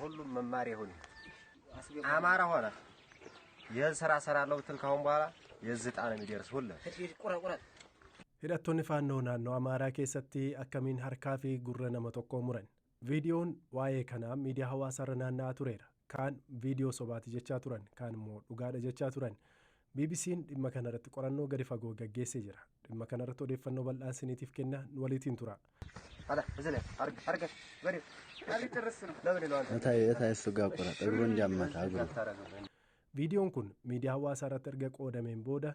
ለሁሉም መማሪያ ይሁን። አማራ ሆነ ይህን ስራ እሰራለሁ ብትል ካሁን በኋላ የዚህ ዕጣ ነው የሚደርስ ሁሉ። Hidhattoonni faannoo naannoo Amaaraa keessatti akkamiin harkaa fi gurra nama tokkoo muran? Viidiyoon waa'ee kanaa miidiyaa hawaasaarra naanna'aa tureera. Kaan viidiyoo sobaati jechaa turan, kaan immoo dhugaadha jechaa turan. BBC'n dhimma kanarratti qorannoo gadi fagoo gaggeessee jira. Dhimma kanarratti odeeffannoo bal'aan siniitiif kenna, nu waliitiin tura. እታይ እሱ ጋር ቁረጥ፣ እግሩ እንዲያመታ እግሩ። Viidiyoon kun miidiyaa hawaasaa irratti erga qoodameen booda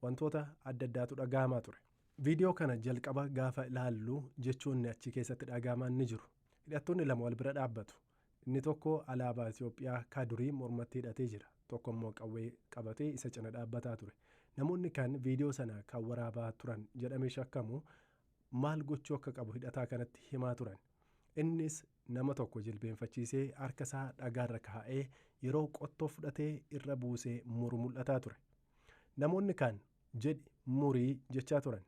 wantoota adda addaatu dhaga'amaa ture. Viidiyoo kana jalqaba gaafa ilaallu jechoonni achi keessatti dhaga'aman ni jiru. Hidhattoonni lama wal bira dhaabbatu. Inni tokko alaabaa Itoophiyaa ka durii mormatti hidhatee jira. Tokko immoo qawwee qabatee isa cina dhaabbataa ture. Namoonni kan viidiyoo sana kan waraabaa turan jedhamee shakkamu maal gochuu akka qabu hidhataa kanatti himaa turan. Innis nama tokko jilbeenfachiisee harka isaa dhagaarra kaa'ee yeroo qottoo fudhatee irra buusee muru mul'ataa ture. Namoonni kaan jedhi murii jechaa turan.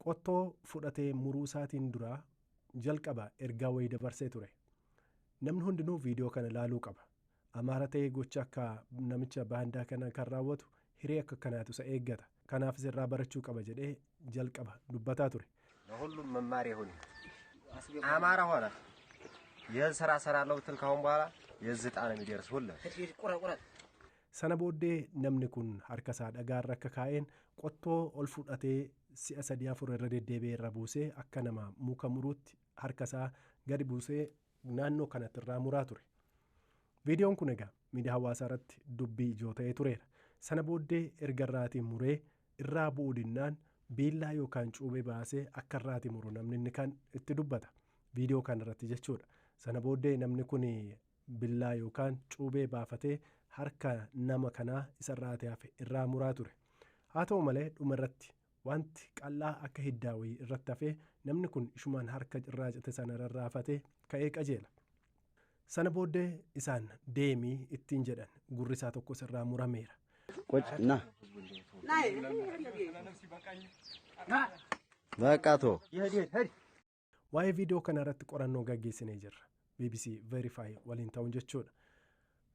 Qottoo fudhatee muruu isaatiin dura jalqaba ergaa wayii dabarsee ture. Namni hundinuu viidiyoo kana ilaaluu qaba. Amaara ta'ee gocha akka namicha baandaa kana kan raawwatu hiree akka kanaatu isa eeggata. Kanaafis irraa barachuu qaba jedhee jalqaba dubbataa ture. ለሁሉም መማሪያ ይሁን። አማራ ሆነ ይህን ስራ እሰራለሁ ብትል ካሁን በኋላ የዚህ ዕጣ ነው የሚደርስ ሁሉ። Sana booddee namni kun harka isaa dhagaarra akka kaa'een qottoo ol fudhatee si'a sadii afur irra deddeebi'ee irra buusee akka nama muka muruutti harka isaa gadi buusee naannoo kanatti irraa muraa ture. Viidiyoon kun egaa miidiyaa hawaasaa irratti dubbii ijoo ta'ee tureera. Sana booddee erga irraatii muree irraa bu'uu dinnaan biillaa yookaan cuubee baasee akka irraatii muru namni inni kan itti dubbata. Viidiyoo kana irratti jechuudha. Sana booddee namni kun billaa yookaan cuubee baafatee harka nama kanaa isa irraatii hafe irraa muraa ture. Haa ta'u malee, dhuma irratti wanti qal'aa akka hiddaa wayii irratti hafee namni kun ishumaan harka irraa cite sana rarraafatee ka'ee qajeela. Sana booddee isaan deemii ittiin jedhan, gurri isaa tokkos irraa murameera. ቁጭ ና በቃ ቶ Waa'ee viidiyoo kana irratti qorannoo gaggeessinee jirra. BBC Verify waliin ta'uun jechuudha.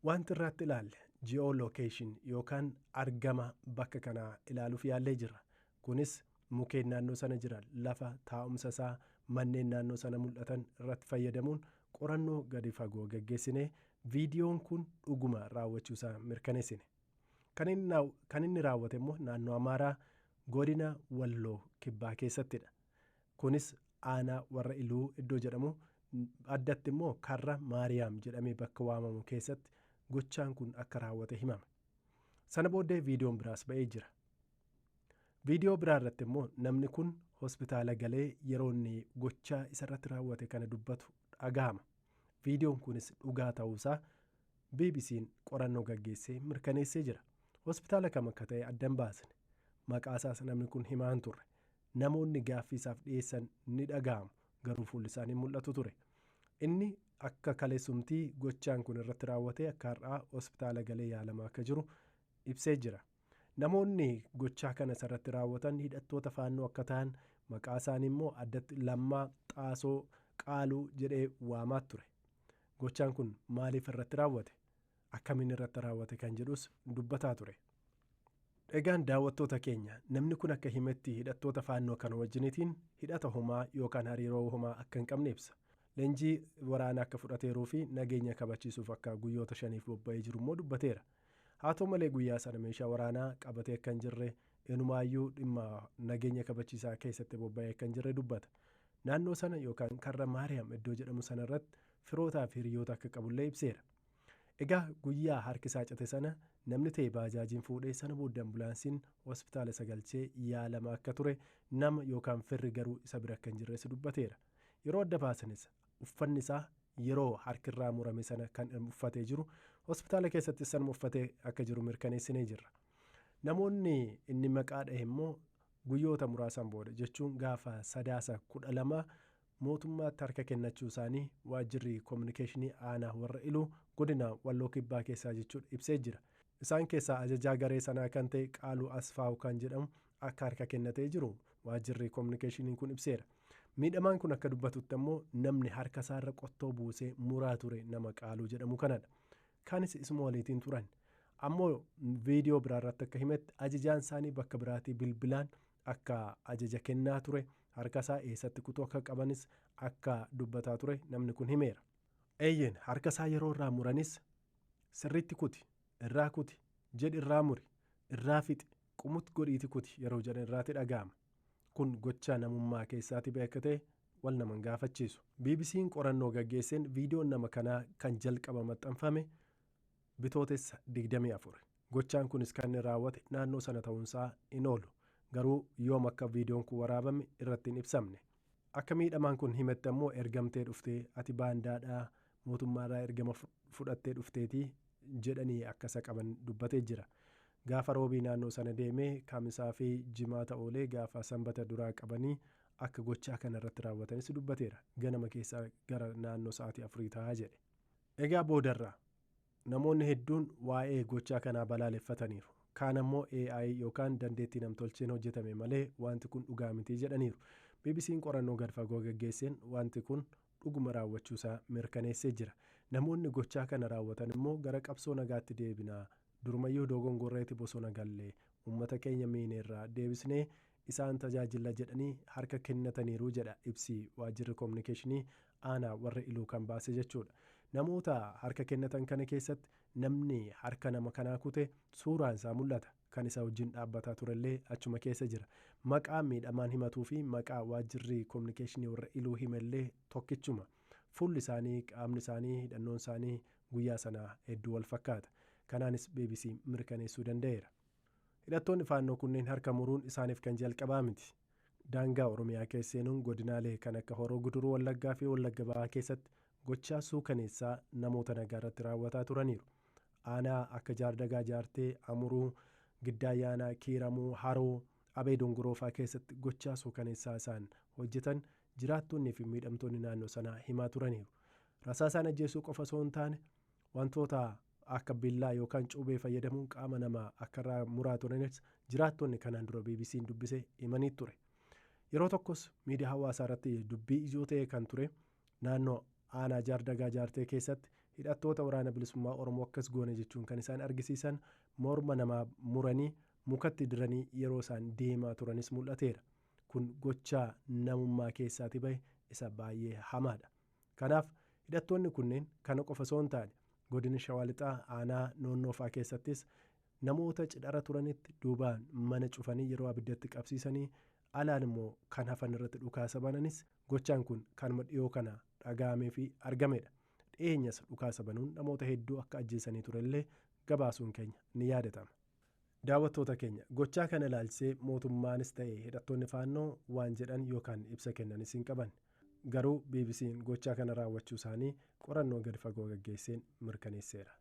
Wanti irratti ilaalle geolocation yookaan argama bakka kanaa ilaaluuf yaallee jirra. Kunis mukkeen naannoo sana jiran, lafa taa'umsa isaa, manneen naannoo sana mul'atan irratti fayyadamuun qorannoo gadi fagoo gaggeessinee viidiyoon kun dhuguma raawwachuu isaa mirkaneessine. Kan inni raawwate immoo naannoo Amaaraa, godina Walloo Kibbaa keessattidha. Kunis aanaa Warra Iluu iddoo jedhamu, addatti immoo Karra Maariyaam jedhamee bakka waamamu keessatti gochaan kun akka raawwate himame. Sana booddee viidiyoon biraas ba'ee jira. Viidiyoo biraa irratti immoo namni kun hospitaala galee yeroo inni gochaa isarratti raawwate kana dubbatu dhagahama. Viidiyoon kunis dhugaa ta'uusaa BBC'n qorannoo gaggeessee mirkaneessee jira. Hospitaala kam akka ta'e addan baasne. Maqaa isaas namni kun himaa hin turre. Namoonni gaaffii isaaf dhiyeessan ni dhaga'amu, garuu fuulli isaanii mul'atu ture. Inni akka kaleessumtii gochaan kun irratti raawwatee akka har'aa hospitaala galee yaalamaa akka jiru ibsee jira. Namoonni gochaa kana isarratti raawwatan hidhattoota faannoo akka ta'an, maqaa isaanii immoo addatti Lammaa Xaasoo Qaaluu jedhee waamaa ture. Gochaan kun maaliif irratti raawwate? Akkamiin irratti raawwate kan jedhus dubbataa ture. Egaan daawwattoota keenya, namni kun akka himetti hidhattoota faannoo kana wajjiniitiin hidhata homaa yookaan hariiroo homaa akka hin qabne ibsa. Leenjii waraanaa akka fudhateeruu fi nageenya kabachiisuuf akka guyyoota 5f bobba'ee jiru immoo dubbateera. Haa ta'u malee, guyyaa sana meeshaa waraanaa qabatee akka hin jirre, eenyumaayyuu dhimma nageenya kabachiisaa keessatti bobba'ee akka hin jirre dubbata. Naannoo sana yookaan Karra Maariyaam iddoo jedhamu sana irratti firootaa fi hiriyoota akka qabullee ibseera. Egaa guyyaa harki isaa cite sana namni ta'e baajaajiin fuudhee, sana booddee ambulaansiin hospitaala isa galchee yaalamaa akka ture, nama yookaan firri garuu isa bira akka hin jirres dubbateera. Yeroo adda baasanis uffanni isaa yeroo harkirraa murame sana kan uffatee jiru hospitaala keessatti sanuma uffatee akka jiru mirkaneessinee jirra. Namoonni inni maqaa dhahe immoo guyyoota muraasan booda, jechuun gaafa Sadaasa 12, mootummaatti harka kennachuu isaanii waajjirri koominikeeshinii aanaa Warra Iluu, godina Walloo Kibbaa keessaa jechuudha, ibsee jira. Isaan keessaa ajajaa garee sanaa kan ta'e Qaaluu Asfaawu kan jedhamu akka harka kennatee jiru waajjirri koominikeeshinii kun ibseera. Miidhamaan kun akka dubbatutti ammoo namni harka isaarra qottoo buusee muraa ture nama Qaaluu jedhamu kanadha. Kaanis isuma waliitiin turan. Ammoo viidiyoo biraarratti akka himetti ajajaan isaanii bakka biraatii bilbilaan akka ajaja kennaa ture, harka isaa eessatti kutuu akka qabanis akka dubbataa ture namni kun himeera. Eeyyeen, harka isaa yeroo irraa muranis sirriitti kuti, irraa kuti, jedhi, irraa muri, irraa fixi, qumut godhiiti kuti yeroo jedhan irraati dhaga'ama. Kun gochaa namummaa keessaati beeka ta'e wal naman gaafachiisu. BBC'n qorannoo gaggeesseen viidiyoon nama kanaa kan jalqaba maxxanfame Bitootessa 24. Gochaan kunis kan inni raawwate naannoo sana ta'uunsaa hin oolu. Garuu yoom akka viidiyoon kun waraabame irratti hin ibsamne. Akka miidhamaan kun himetti ammoo ergamtee dhuftee, ati baandaadhaa, mootummaarraa ergama fudhattee dhufteetii jedhanii akka isa qaban dubbatee jira. Gaafa Roobii naannoo sana deemee Kamisaa fi Jimaata oolee gaafa Sanbata duraa qabanii akka gochaa kana irratti raawwatanis dubbateera. Ganama keessaa gara naannoo sa'aatii 4 ta'aa jedhe. Egaa boodarraa namoonni hedduun waa'ee gochaa kanaa balaaleffataniiru. Kaan ammoo AI yookaan dandeettii namtolcheen hojjetame malee wanti kun dhugaa miti jedhaniiru. BBC'n qorannoo gad fagoo gaggeesseen wanti kun dhuguma raawwachuusaa mirkaneessee jira. Namoonni gochaa kana raawwatan immoo gara qabsoo nagaatti deebinaa, durumayyuu dogongorreeti bosona gallee, uummata keenya miineerraa deebisnee isaan tajaajila jedhanii harka kennataniiru jedha ibsi waajjirri koominikeeshinii aanaa warra Iluu kan baase jechuudha. Namoota harka kennatan kana keessatti namni harka nama kanaa kute suuraan isaa mul'ata. Kan isa wajjin dhaabbataa turellee achuma keessa jira. Maqaa miidhamaan himatuu fi maqaa waajjirri koominikeeshinii warra Iluu himellee tokkichuma. Fuulli isaanii, qaamni isaanii, hidhannoon isaanii guyyaa sanaa hedduu wal fakkaata. Kanaanis BBC mirkaneessuu danda'eera. Hidhattoonni Faannoo kunneen harka muruun isaaniif kan jalqabaa miti. Daangaa Oromiyaa keessa seenuun godinaalee kan akka Horoo Guduruu Wallaggaa fi Wallagga Bahaa keessatti gochaa suukaneessaa namoota nagaa irratti raawwataa turaniiru. Aanaa akka Jaardagaa Jaartee, Amuruu, Giddaa Ayyaanaa, Kiiramuu, Haroo, Abee Dongoroo fa'aa keessatti gochaa suukaneessaa isaan hojjetan jiraattonnii fi miidhamtoonni naannoo sanaa himaa turaniiru. Rasaasaan ajjeesuu qofa osoo hin taane wantoota akka billaa yookaan cuubee fayyadamuun qaama namaa akka irraa muraa turanis jiraattonni kanaan dura BBC'n dubbise himanii ture. Yeroo tokkos miidiyaa hawaasaa irratti dubbii ijoo ta'e kan ture naannoo aanaa Jaardagaa Jaartee keessatti hidhattoota Waraana Bilisummaa Oromoo akkas goone jechuun kan isaan argisiisan morma namaa muranii mukatti diranii yeroo isaan deemaa turanis mul'ateera. Kun gochaa namummaa keessaati bahe isa baay'ee hamaadha. Kanaaf hidhattoonni kunneen kana qofa osoo hin taane godina Shawaa Lixaa aanaa Noonnoo fa'aa keessattis namoota cidhara turanitti duubaan mana cufanii yeroo abiddatti qabsiisanii alaan immoo kan hafan irratti dhukaasa bananis gochaan kun kanuma dhiyoo kana dhaga'amee fi argamedha. Dhiyeenyas dhukaasa banuun namoota hedduu akka ajjeesanii turellee gabaasuun keenya ni yaadatama. Daawwattoota keenya, gochaa kana ilaalchisee mootummaanis ta'e hidhattoonni Faannoo waan jedhan yookaan ibsa kennanis hin qaban. Garuu BBC'n gochaa kana raawwachuu isaanii qorannoo gadi fagoo gaggeesseen mirkaneesseera.